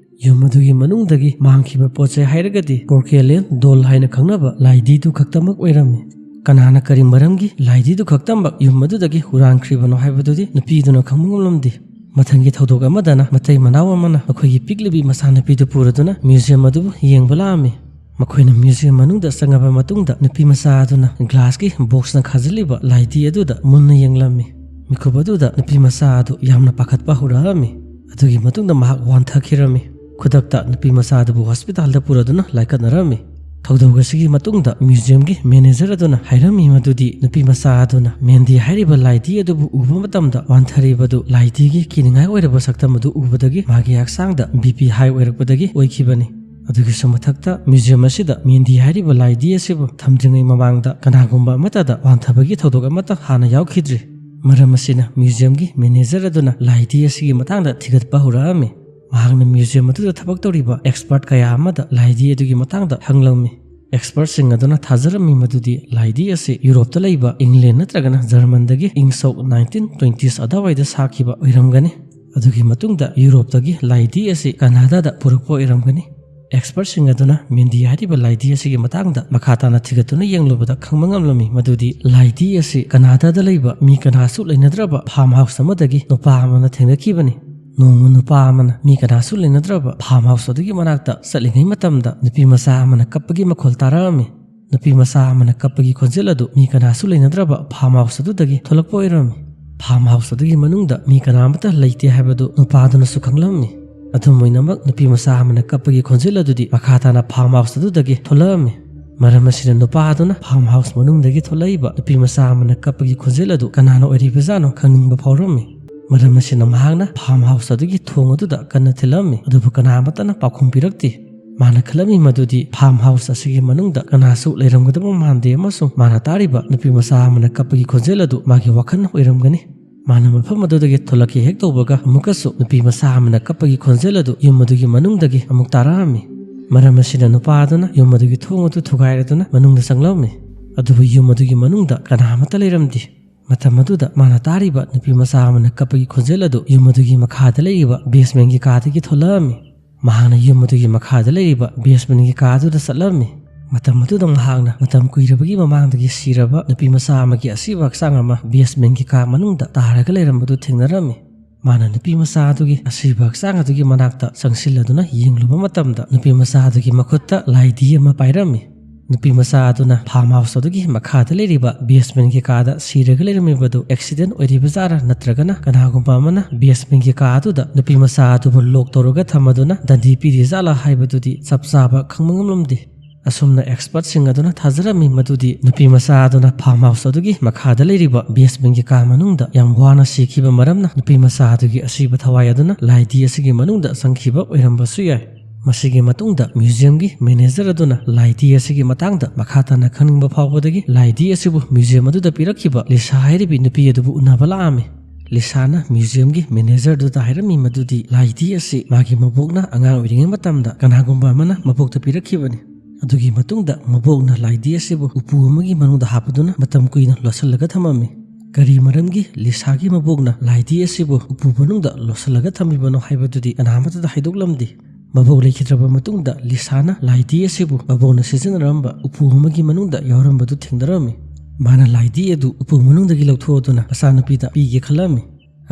ꯌꯨꯝ ꯑꯗꯨꯒꯤ ꯃꯅꯨꯡꯗꯒꯤ ꯃꯥꯡꯈꯤꯕ ꯄꯣꯠ ꯆꯩ ꯍꯥꯏꯔꯒꯗꯤ ꯄꯣꯔꯀꯦꯂꯦꯟ ꯗꯣꯜ ꯍꯥꯏꯅ ꯈꯪꯅꯕ ꯂꯥꯏꯙꯤꯗꯨ ꯈꯛꯇꯃꯛ ꯑꯣꯏꯔꯝꯃꯤ꯫ ꯀꯅꯥꯅ ꯀꯔꯤ ꯃꯔꯝꯒꯤ ꯂꯥꯏꯙꯤꯗꯨ ꯈꯛꯇꯃꯛ ꯌꯨꯝ ꯑꯗꯨꯗꯒꯤ ꯍꯨꯔꯥꯟꯈ꯭ꯔꯤꯕꯅꯣ ꯍꯥꯏꯕꯗꯨꯗꯤ ꯅꯨꯄꯤꯗꯨꯅ ꯈꯪꯕ ꯉꯝꯂꯝꯗꯦ꯫ ꯃꯊꯪꯒꯤ ꯊꯧꯗꯣꯛ ꯑꯃꯗꯅ ꯃꯇꯩ ꯃꯅꯥꯎ ꯑꯃꯅ ꯃꯈꯣꯏꯒꯤ ꯄꯤꯛꯂꯤꯕꯤ ꯃꯆꯥꯅꯨꯄꯤꯗꯨ ꯄꯨꯔꯗꯨꯅ ꯃ꯭ꯌꯨꯖꯤꯌꯝ ꯑꯗꯨꯕꯨ ꯌꯦꯡꯕ ꯂꯥꯛꯑꯝꯃꯤ꯫ ꯃꯈꯣꯏꯅ ꯃ꯭ꯌꯨꯖꯤꯌꯝ ꯃꯅꯨꯡꯗ ꯆꯪꯉꯕ ꯃꯇꯨꯡꯗ ꯅꯨꯄꯤ ꯃꯆꯥ ꯑꯗꯨꯅ ꯒ꯭ꯂꯥꯁꯀꯤ ꯕꯣꯛꯁꯅ ꯈꯥꯖꯤꯜꯂꯤꯕ ꯂꯥꯏꯙꯤ ꯑꯗꯨꯗ ꯃꯨꯟꯅ ꯌꯦꯡꯂꯝꯃꯤ꯫ ꯃꯤꯀꯨꯞ ꯑꯗꯨꯗ ꯅꯨꯄꯤ ꯃꯆꯥ ꯑꯗꯨ ꯌꯥꯝꯅ ꯄꯥꯈꯠꯄ ꯍꯧꯔꯛꯑꯝꯃꯤ꯫ ꯑꯗꯨꯒꯤ ꯃꯇꯨꯡꯗ ꯃꯍꯥꯛ ꯋꯥꯟꯊꯈꯤꯔꯝꯃꯤ꯫ ꯈꯨꯗꯛꯇ ꯅꯨꯄꯤ ꯃꯆꯥ ꯑꯗꯨꯕꯨ ꯍꯣꯁꯄꯤꯇꯥꯜꯗ ꯄꯨꯔꯗꯨꯅ ꯂꯥꯏꯀꯠꯅꯔꯝꯃꯤ꯫ ꯊꯧꯗꯣꯛ ꯑꯁꯤꯒꯤ ꯃꯇꯨꯡꯗ ꯃ꯭ꯌꯨꯖꯤꯌꯝꯒꯤ ꯃꯦꯅꯦꯖꯔ ꯑꯗꯨꯅ ꯍꯥꯏꯔꯝꯃꯤ ꯃꯗꯨꯗꯤ ꯅꯨꯄꯤ ꯃꯆꯥ ꯑꯗꯨꯅ ꯃꯦꯟꯗꯤ ꯍꯥꯏꯔꯤꯕ ꯂꯥꯏꯙꯤ ꯑꯗꯨꯕꯨ ꯎꯕ ꯃꯇꯝꯗ ꯋꯥꯟꯊꯔꯤꯕꯗꯨ ꯂꯥꯏꯙꯤꯒꯤ ꯀꯤꯅꯤꯡꯉꯥꯏ ꯑꯣꯏꯔꯕ ꯁꯛꯇꯝ ꯑꯗꯨ ꯎꯕꯗꯒꯤ ꯃꯥꯒꯤ ꯍꯛꯆꯥꯡꯗ ꯕꯤ ꯄꯤ ꯍꯥꯏ ꯑꯣꯏꯔꯛꯄꯗꯒꯤ ꯑꯣꯏꯈꯤꯕꯅꯤ꯫ ꯑꯗꯨꯒꯤꯁꯨ ꯃꯊꯛꯇ ꯃ꯭ꯌꯨꯖꯤꯌꯝ ꯑꯁꯤꯗ ꯃꯦꯟꯗꯤ ꯍꯥꯏꯔꯤꯕ ꯂꯥꯏꯙꯤ ꯑꯁꯤꯕꯨ ꯊꯝꯗ꯭ꯔꯤꯉꯩ ꯃꯃꯥꯡꯗ ꯀꯅꯥꯒꯨꯝꯕ ꯑꯃꯠꯇꯗ ꯋꯥꯟꯊꯕꯒꯤ ꯊꯧꯗꯣꯛ ꯑꯃꯠꯇ ꯍꯥꯟꯅ ꯌꯥꯎꯈꯤꯗ꯭ꯔꯤ꯫ ꯃꯔꯝ ꯑꯁꯤꯅ ꯃ꯭ꯌꯨꯖꯤꯌꯝꯒꯤ ꯃꯦꯅꯦꯖꯔ ꯑꯗꯨꯅ ꯂꯥꯏꯙꯤ ꯑꯁꯤꯒꯤ ꯃꯇꯥꯡꯗ ꯊꯤꯒꯠꯄ ꯍꯧꯔꯛꯑꯝꯃꯤ꯫ ꯃꯍꯥꯛꯅ ꯃ꯭ꯌꯨꯖꯤꯌꯝ ꯑꯗꯨꯗ ꯊꯕꯛ ꯇꯧꯔꯤꯕ ꯑꯦꯛꯁꯄꯔꯠ ꯀꯌꯥ ꯑꯃꯗ ꯂꯥꯏꯙꯤ ꯑꯗꯨꯒꯤ ꯃꯇꯥꯡꯗ ꯍꯪꯂꯝꯃꯤ꯫ ꯑꯦꯛꯁꯄꯔꯠꯁꯤꯡ ꯑꯗꯨꯅ ꯊꯥꯖꯔꯝꯃꯤ ꯃꯗꯨꯗꯤ ꯂꯥꯏꯙꯤ ꯑꯁꯤ ꯌꯨꯔꯣꯞꯇ ꯂꯩꯕ ꯏꯪꯂꯦꯟ ꯅꯠꯇ꯭ꯔꯒꯅ ꯖꯔꯃꯟꯗꯒꯤ ꯏꯪ ꯁꯣꯛ ꯅꯥꯏꯟꯇꯤꯟ ꯇ꯭ꯋꯦꯟꯇꯤꯁ ꯑꯗꯨꯋꯥꯏꯗ ꯁꯥꯈꯤꯕ ꯑꯣꯏꯔꯝꯒꯅꯤ꯫ ꯑꯗꯨꯒꯤ ꯃꯇꯨꯡꯗ ꯌꯨꯔꯣꯞꯇꯒꯤ ꯂꯥꯏꯙꯤ ꯑꯁꯤ ꯀꯅꯥꯗꯥꯗ ꯄꯨꯔꯛꯄ ꯑꯣꯏꯔꯝꯒꯅꯤ꯫ ꯑꯦꯛꯁꯄꯔꯠꯁꯤꯡ ꯑꯗꯨꯅ ꯃꯦꯟꯗꯤ ꯍꯥꯏꯔꯤꯕ ꯂꯥꯏꯙꯤ ꯑꯁꯤꯒꯤ ꯃꯇꯥꯡꯗ ꯃꯈꯥ ꯇꯥꯅ ꯊꯤꯒꯠꯇꯨꯅ ꯌꯦꯡꯂꯨꯕꯗ ꯈꯪꯕ ꯉꯝꯂꯝꯃꯤ ꯃꯗꯨꯗꯤ ꯂꯥꯏꯙꯤ ꯑꯁꯤ ꯀꯅꯥꯗꯥꯗ ꯂꯩꯕ ꯃꯤ ꯀꯅꯥꯁꯨ ꯂꯩꯅꯗ꯭ꯔꯕ ꯐꯥꯔꯝ ꯍꯥꯎꯁ ꯑꯃꯗꯒꯤ ꯅꯨꯄꯥ ꯑꯃꯅ ꯊꯦꯡꯅꯈꯤꯕꯅꯤ꯫ ꯅꯣꯡꯃ ꯅꯨꯄꯥ ꯑꯃꯅ ꯃꯤ ꯀꯅꯥꯁꯨ ꯂꯩꯅꯗ꯭ꯔꯕ ꯐꯥꯔꯝ ꯍꯥꯎꯁ ꯑꯗꯨꯒꯤ ꯃꯅꯥꯛꯇ ꯆꯠꯂꯤꯉꯩ ꯃꯇꯝꯗ ꯅꯨꯄꯤ ꯃꯆꯥ ꯑꯃꯅ ꯀꯞꯄꯒꯤ ꯃꯈꯣꯜ ꯇꯥꯔꯛꯑꯝꯃꯤ꯫ ꯅꯨꯄꯤ ꯃꯆꯥ ꯑꯃꯅ ꯀꯞꯄꯒꯤ ꯈꯣꯟꯖꯦꯜ ꯑꯗꯨ ꯃꯤ ꯀꯅꯥꯁꯨ ꯂꯩꯅꯗ꯭ꯔꯕ ꯐꯥꯔꯝ ꯍꯥꯎꯁ ꯑꯗꯨꯗꯒꯤ ꯊꯣꯛꯂꯛꯄ ꯑꯣꯏꯔꯝꯃꯤ꯫ ꯐꯥꯔꯝ ꯍꯥꯎꯁ ꯑꯗꯨꯒꯤ ꯃꯅꯨꯡꯗ ꯃꯤ ꯀꯅꯥ ꯑꯃꯠꯇ ꯂꯩꯇꯦ ꯍꯥꯏꯕꯗꯨ ꯅꯨꯄꯥꯗꯨꯅꯁꯨ ꯈꯪꯂꯝꯃꯤ꯫ ꯑꯗꯨꯝ ꯑꯣꯏꯅꯃꯛ, ꯅꯨꯄꯤ ꯃꯆꯥ ꯑꯃꯅ ꯀꯞꯄꯒꯤ ꯈꯣꯟꯖꯦꯜ ꯑꯗꯨꯗꯤ ꯃꯈꯥ ꯇꯥꯅ ꯐꯥꯔꯝ ꯍꯥꯎꯁ ꯑꯗꯨꯗꯒꯤ ꯊꯣꯛꯂꯛꯑꯝꯃꯤ꯫ ꯃꯔꯝ ꯑꯁꯤꯅ ꯅꯨꯄꯥ ꯑꯗꯨꯅ ꯐꯥꯔꯝ ꯍꯥꯎꯁ ꯃꯅꯨꯡꯗꯒꯤ ꯊꯣꯛꯂꯛꯏꯕ ꯅꯨꯄꯤ ꯃꯆꯥ ꯑꯃꯅ ꯀꯞꯄꯒꯤ ꯈꯣꯟꯖꯦꯜ ꯑꯗꯨ ꯀꯅꯥꯅ ꯑꯣꯏꯔꯤꯕꯖꯥꯠꯅꯣ ꯈꯪꯅꯤꯡꯕ ꯐꯥꯎꯔꯝꯃꯤ꯫ ꯃꯔꯝ ꯑꯁꯤꯅ ꯃꯍꯥꯛꯅ farm house ꯑꯗꯨꯒꯤ ꯊꯣꯡ ꯑꯗꯨꯗ ꯀꯟꯅ ꯊꯤꯜꯂꯝꯃꯤ, ꯑꯗꯨꯕꯨ ꯀꯅꯥ ꯑꯃꯠꯇꯅ ꯄꯥꯎꯈꯨꯝ ꯄꯤꯔꯛꯇꯦ꯫ ꯃꯥꯅ ꯈꯜꯂꯝꯃꯤ ꯃꯗꯨꯗꯤ farm house ꯑꯁꯤꯒꯤ ꯃꯅꯨꯡꯗ ꯀꯅꯥꯁꯨ ꯂꯩꯔꯝꯒꯗꯕ ꯃꯥꯟꯗꯦ ꯑꯃꯁꯨꯡ ꯃꯥꯅ ꯇꯥꯔꯤꯕ ꯅꯨꯄꯤ ꯃꯆꯥ ꯑꯃꯅ ꯀꯞꯄꯒꯤ ꯈꯣꯟꯖꯦꯜ ꯑꯗꯨ ꯃꯥꯒꯤ ꯋꯥꯈꯜꯅ ꯑꯣꯏꯔꯝꯒꯅꯤ꯫ ꯃꯥꯅ ꯃꯐꯝ ꯑꯗꯨꯗꯒꯤ ꯊꯣꯛꯂꯛꯀꯦ ꯍꯦꯛ ꯇꯧꯕꯒ, ꯑꯃꯨꯛꯀꯁꯨ ꯅꯨꯄꯤ ꯃꯆꯥ ꯑꯃꯅ ꯀꯞꯄꯒꯤ ꯈꯣꯟꯖꯦꯜ ꯑꯗꯨ ꯌꯨꯝ ꯑꯗꯨꯒꯤ ꯃꯅꯨꯡꯗꯒꯤ ꯑꯃꯨꯛ ꯇꯥꯔꯛꯑꯝꯃꯤ꯫ ꯃꯔꯝ ꯑꯁꯤꯅ ꯅꯨꯄꯥ ꯑꯗꯨꯅ ꯌꯨꯝ ꯑꯗꯨꯒꯤ ꯊꯣꯡ ꯑꯗꯨ ꯊꯨꯒꯥꯏꯔꯗꯨꯅ ꯃꯅꯨꯡꯗ ꯆꯪꯂꯝꯃꯤ꯫ ꯑꯗꯨꯕꯨ ꯌꯨꯝ ꯑꯗꯨꯒꯤ ꯃꯅꯨꯡꯗ ꯀꯅꯥ ꯑꯃꯠꯇ ꯂꯩꯔꯝꯗꯦ꯫ ꯃꯇꯝ ꯑꯗꯨꯗ ꯃꯥꯅ ꯇꯥꯔꯤꯕ ꯅꯨꯄꯤ ꯃꯆꯥ ꯑꯃꯅ ꯀꯞꯄꯒꯤ ꯈꯣꯟꯖꯦꯜ ꯑꯗꯨ ꯌꯨꯝ ꯑꯗꯨꯒꯤ ꯃꯈꯥꯗ ꯂꯩꯔꯤꯕ basementꯀꯤ ꯀꯥꯗꯒꯤ ꯊꯣꯛꯂꯛꯑꯝꯃꯤ꯫ ꯃꯍꯥꯛꯅ ꯌꯨꯝ ꯑꯗꯨꯒꯤ ꯃꯈꯥꯗ ꯂꯩꯔꯤꯕ basementꯀꯤ ꯀꯥ ꯑꯗꯨꯗ ꯆꯠꯂꯝꯃꯤ꯫ ꯃꯇꯝ ꯑꯗꯨꯗ ꯃꯍꯥꯛꯅ ꯃꯇꯝ ꯀꯨꯏꯔꯕꯒꯤ ꯃꯃꯥꯡꯗꯒꯤ ꯁꯤꯔꯕ ꯅꯨꯄꯤ ꯃꯆꯥ ꯑꯃꯒꯤ ꯑꯁꯤꯕ ꯍꯛꯆꯥꯡ ꯑꯃ basementꯀꯤ ꯀꯥ ꯃꯅꯨꯡꯗ ꯇꯥꯔꯒ ꯂꯩꯔꯝꯕꯗꯨ ꯊꯦꯡꯅꯔꯝꯃꯤ꯫ ꯃꯥꯅ ꯅꯨꯄꯤ ꯃꯆꯥ ꯑꯗꯨꯒꯤ ꯑꯁꯤꯕ ꯍꯛꯆꯥꯡ ꯑꯗꯨꯒꯤ ꯃꯅꯥꯛꯇ ꯆꯪꯁꯤꯜꯂꯗꯨꯅ ꯌꯦꯡꯂꯨꯕ ꯃꯇꯝꯗ, ꯅꯨꯄꯤ ꯃꯆꯥ ꯑꯗꯨꯒꯤ ꯃꯈꯨꯠꯇ ꯂꯥꯏꯙꯤ ꯑꯃ ꯄꯥꯏꯔꯝꯃꯤ꯫ ꯅꯨꯄꯤ ꯃꯆꯥ ꯑꯗꯨꯅ farm house ꯑꯗꯨꯒꯤ ꯃꯈꯥꯗ ꯂꯩꯔꯤꯕ basementꯀꯤ ꯀꯥꯗ ꯁꯤꯔꯒ ꯂꯩꯔꯝꯃꯤꯕꯗꯨ accident ꯑꯣꯏꯔꯤꯕ ꯖꯥꯠꯔꯥ ꯅꯠꯇ꯭ꯔꯒꯅ ꯀꯅꯥꯒꯨꯝꯕ ꯑꯃꯅ basementꯀꯤ ꯀꯥ ꯑꯗꯨꯗ ꯅꯨꯄꯤ ꯃꯆꯥ ꯑꯗꯨꯕꯨ lock ꯇꯧꯔꯒ ꯊꯝꯃꯗꯨꯅ ꯗꯟꯗꯤ ꯄꯤꯔꯤ ꯖꯥꯠꯂꯥ ꯍꯥꯏꯕꯗꯨꯗꯤ ꯆꯞ ꯆꯥꯕ ꯈꯪꯕ ꯉꯝꯂꯝꯗꯦ꯫ ꯑꯁꯨꯝꯅ expertꯁꯤꯡ ꯑꯗꯨꯅ ꯊꯥꯖꯔꯝꯃꯤ ꯃꯗꯨꯗꯤ ꯅꯨꯄꯤ ꯃꯆꯥ ꯑꯗꯨꯅ farm house ꯑꯗꯨꯒꯤ ꯃꯈꯥꯗ ꯂꯩꯔꯤꯕ basementꯀꯤ ꯀꯥ ꯃꯅꯨꯡꯗ ꯌꯥꯝ ꯋꯥꯅ ꯁꯤꯈꯤꯕ ꯃꯔꯝꯅ ꯅꯨꯄꯤ ꯃꯆꯥ ꯑꯗꯨꯒꯤ ꯑꯁꯤꯕ ꯊꯋꯥꯏ ꯑꯗꯨꯅ ꯂꯥꯏꯙꯤ ꯑꯁꯤꯒꯤ ꯃꯅꯨꯡꯗ ꯆꯪꯈꯤꯕ ꯑꯣꯏꯔꯝꯕꯁꯨ ꯌꯥꯏ꯫ ꯃꯁꯤꯒꯤ ꯃꯇꯨꯡꯗ museumꯒꯤ manager ꯑꯗꯨꯅ ꯂꯥꯏꯙꯤ ꯑꯁꯤꯒꯤ ꯃꯇꯥꯡꯗ ꯃꯈꯥ ꯇꯥꯅ ꯈꯪꯅꯤꯡꯕ ꯐꯥꯎꯕꯗꯒꯤ ꯂꯥꯏꯙꯤ ꯑꯁꯤꯕꯨ museum ꯑꯗꯨꯗ ꯄꯤꯔꯛꯈꯤꯕ ꯂꯤꯁꯥ ꯍꯥꯏꯔꯤꯕꯤ ꯅꯨꯄꯤ ꯑꯗꯨꯕꯨ ꯎꯅꯕ ꯂꯥꯛꯑꯝꯃꯤ꯫ ꯂꯤꯁꯥꯅ museumꯒꯤ manager ꯑꯗꯨꯗ ꯍꯥꯏꯔꯝꯃꯤ ꯃꯗꯨꯗꯤ ꯂꯥꯏꯙꯤ ꯑꯁꯤ ꯃꯥꯒꯤ ꯃꯕꯣꯛꯅ ꯑꯉꯥꯡ ꯑꯣꯏꯔꯤꯉꯩ ꯃꯇꯝꯗ ꯀꯅꯥꯒꯨꯝꯕ ꯑꯃꯅ ꯃꯕꯣꯛꯇ ꯄꯤꯔꯛꯈꯤꯕꯅꯤ꯫ ꯑꯗꯨꯒꯤ ꯃꯇꯨꯡꯗ ꯃꯕꯣꯛꯅ ꯂꯥꯏꯙꯤ ꯑꯁꯤꯕꯨ ꯎꯄꯨ ꯑꯃꯒꯤ ꯃꯅꯨꯡꯗ ꯍꯥꯞꯄꯗꯨꯅ ꯃꯇꯝ ꯀꯨꯏꯅ ꯂꯣꯠꯁꯤꯜꯂꯒ ꯊꯝꯃꯝꯃꯤ꯫ ꯀꯔꯤ ꯃꯔꯝꯒꯤ ꯂꯤꯁꯥꯒꯤ ꯃꯕꯣꯛꯅ ꯂꯥꯏꯙꯤ ꯑꯁꯤꯕꯨ ꯎꯄꯨ ꯃꯅꯨꯡꯗ ꯂꯣꯠꯁꯤꯜꯂꯒ ꯊꯝꯃꯤꯕꯅꯣ ꯍꯥꯏꯕꯗꯨꯗꯤ ꯀꯅꯥ ꯑꯃꯠꯇꯗ ꯍꯥꯏꯗꯣꯛꯂꯝꯗꯦ꯫ ꯃꯕꯣꯛ ꯂꯩꯈꯤꯗ꯭ꯔꯕ ꯃꯇꯨꯡꯗ ꯂꯤꯁꯥꯅ ꯂꯥꯏꯙꯤ ꯑꯁꯤꯕꯨ ꯃꯕꯣꯛꯅ ꯁꯤꯖꯤꯟꯅꯔꯝꯕ ꯎꯄꯨ ꯑꯃꯒꯤ ꯃꯅꯨꯡꯗ ꯌꯥꯎꯔꯝꯕꯗꯨ ꯊꯦꯡꯅꯔꯝꯃꯤ꯫ ꯃꯥꯅ ꯂꯥꯏꯙꯤ ꯑꯗꯨ ꯎꯄꯨ ꯃꯅꯨꯡꯗꯒꯤ ꯂꯧꯊꯣꯛꯑꯗꯨꯅ ꯃꯆꯥꯅꯨꯄꯤꯗ ꯄꯤꯒꯦ ꯈꯜꯂꯝꯃꯤ꯫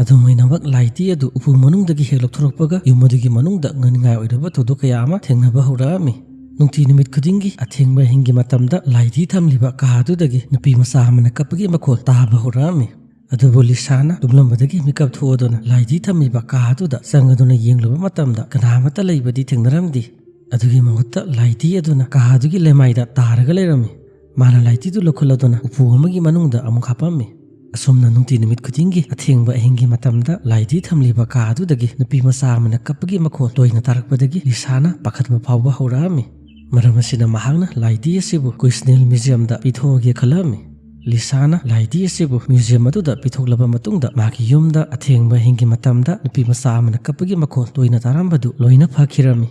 ꯑꯗꯨꯝ ꯑꯣꯏꯅꯃꯛ ꯂꯥꯏꯙꯤ ꯑꯗꯨ ꯎꯄꯨ ꯃꯅꯨꯡꯗꯒꯤ ꯍꯦꯛ ꯂꯧꯊꯣꯔꯛꯄꯒ ꯌꯨꯝ ꯑꯗꯨꯒꯤ ꯃꯅꯨꯡꯗ ꯉꯛꯅꯤꯡꯉꯥꯏ ꯑꯣꯏꯔꯕ ꯊꯧꯗꯣꯛ ꯀꯌꯥ ꯑꯃ ꯊꯦꯡꯅꯕ ꯍꯧꯔꯛꯑꯝꯃꯤ꯫ ꯅꯨꯡꯇꯤ ꯅꯨꯃꯤꯠ ꯈꯨꯗꯤꯡꯒꯤ ꯑꯊꯦꯡꯕ ꯑꯍꯤꯡꯒꯤ ꯃꯇꯝꯗ ꯂꯥꯏꯙꯤ ꯊꯝꯂꯤꯕ ꯀꯥ ꯑꯗꯨꯗꯒꯤ ꯅꯨꯄꯤ ꯃꯆꯥ ꯑꯃꯅ ꯀꯞꯄꯒꯤ ꯃꯈꯣꯜ ꯇꯥꯕ ꯍꯧꯔꯛꯑꯝꯃꯤ꯫ ꯑꯗꯨꯕꯨ ꯂꯤꯁꯥꯅ ꯇꯨꯝꯂꯝꯕꯗꯒꯤ ꯃꯤꯀꯞ ꯊꯣꯛꯑꯗꯨꯅ ꯂꯥꯏꯙꯤ ꯊꯝꯂꯤꯕ ꯀꯥ ꯑꯗꯨꯗ ꯆꯪꯉꯗꯨꯅ ꯌꯦꯡꯂꯨꯕ ꯃꯇꯝꯗ ꯀꯅꯥ ꯑꯃꯠꯇ ꯂꯩꯕꯗꯤ ꯊꯦꯡꯅꯔꯝꯗꯦ꯫ ꯑꯗꯨꯒꯤ ꯃꯍꯨꯠꯇ ꯂꯥꯏꯙꯤ ꯑꯗꯨꯅ ꯀꯥ ꯑꯗꯨꯒꯤ ꯂꯩꯃꯥꯏꯗ ꯇꯥꯔꯒ ꯂꯩꯔꯝꯃꯤ꯫ ꯃꯥꯅ ꯂꯥꯏꯙꯤꯗꯨ ꯂꯧꯈꯠꯂꯗꯨꯅ ꯎꯄꯨ ꯑꯃꯒꯤ ꯃꯅꯨꯡꯗ ꯑꯃꯨꯛ ꯍꯥꯞꯄꯝꯃꯤ꯫ ꯑꯁꯨꯝꯅ ꯅꯨꯡꯇꯤ ꯅꯨꯃꯤꯠ ꯈꯨꯗꯤꯡꯒꯤ ꯑꯊꯦꯡꯕ ꯑꯍꯤꯡꯒꯤ ꯃꯇꯝꯗ ꯂꯥꯏꯙꯤ ꯊꯝꯂꯤꯕ ꯀꯥ ꯑꯗꯨꯗꯒꯤ ꯅꯨꯄꯤ ꯃꯆꯥ ꯑꯃꯅ ꯀꯞꯄꯒꯤ ꯃꯈꯣꯜ ꯇꯣꯏꯅ ꯇꯥꯔꯛꯄꯗꯒꯤ ꯂꯤꯁꯥꯅ ꯄꯥꯈꯠꯄ ꯐꯥꯎꯕ ꯍꯧꯔꯛꯑꯝꯃꯤ꯫ ꯃꯔꯝ ꯑꯁꯤꯅ ꯃꯍꯥꯛꯅ ꯂꯥꯏꯙꯤ ꯑꯁꯤꯕꯨ ꯀꯨꯏꯁꯅꯦꯜ ꯃ꯭ꯌꯨꯖꯤꯌꯝꯗ ꯄꯤꯊꯣꯛꯑꯒꯦ ꯈꯜꯂꯝꯃꯤ꯫ ꯂꯤꯁꯥꯅ ꯂꯥꯏꯙꯤ ꯑꯁꯤꯕꯨ ꯃ꯭ꯌꯨꯖꯤꯌꯝ ꯑꯗꯨꯗ ꯄꯤꯊꯣꯛꯂꯕ ꯃꯇꯨꯡꯗ ꯃꯍꯥꯛꯀꯤ ꯌꯨꯝꯗ ꯑꯊꯦꯡꯕ ꯑꯍꯤꯡꯒꯤ ꯃꯇꯝꯗ ꯅꯨꯄꯤ ꯃꯆꯥ ꯑꯃꯅ ꯀꯞꯄꯒꯤ ꯃꯈꯣꯜ ꯇꯣꯏꯅ ꯇꯥꯔꯝꯕꯗꯨ ꯂꯣꯏꯅ ꯐꯈꯤꯔꯝꯃꯤ꯫